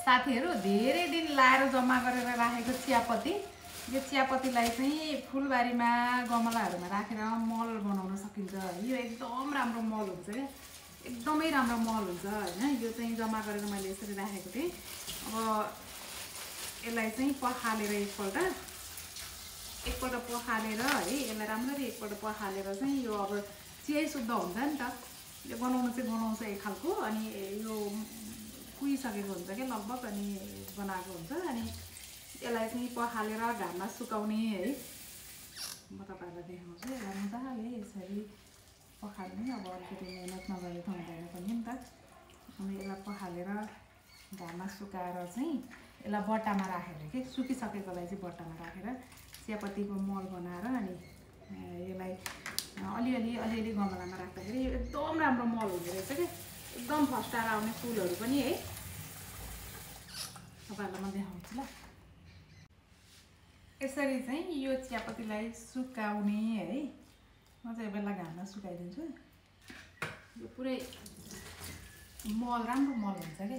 साथीहरु धेरै दिन लाएर जम्मा गरेर राखेको चियापत्ती यो चियापत्तीलाई चाहिँ फुलबारीमा गमलाहरुमा राखेर मल बनाउन सकिन्छ। यो एकदम राम्रो मल हुन्छ के एकदमै राम्रो मल हुन्छ हैन। यो चाहिँ जम्मा गरेर मैले यसरी राखेको थिएँ। अब यसलाई चाहिँ पखालेर एकपल्ट पखालेर है यसलाई राम्ररी एकपल्ट पखालेर चाहिँ यो अब चिया शुद्ध हुन्छ नि त। यो बनाउँछ एक खालको अनि यो कुइसकेको हुन्छ के लगभग अनि बनाएको हुन्छ। अनि यसलाई चाहिँ पखालेर घाममा सुकाउने है। म तपाईहरुलाई देखाउँछु। मजाले यसरी पखाल्ने। अब अलिकति मेहनत नगरे त हुँदैन पनि नि त। अनि यसलाई पखालेर घाममा सुकाएर चाहिँ यसलाई बट्टामा राखेर के सुकिसकेकोलाई चाहिँ बट्टामा राखेर चियापत्तीको मल बनाएर अनि यसलाई अलिअलि गमलामा राख्दाखेरि यो एकदम राम्रो मल हुँदो रहेछ के एकदम फस्टाएर आउने फुलहरु पनि है। तपाईहरुलाई म देखाउँछु ल। यसरी चाहिँ यो चियापत्तीलाई सुकाउने है। म चाहिँ बेला घाममा सुकाइदिन्छु। यो पुरै मल राम्रो मल हुन्छ के।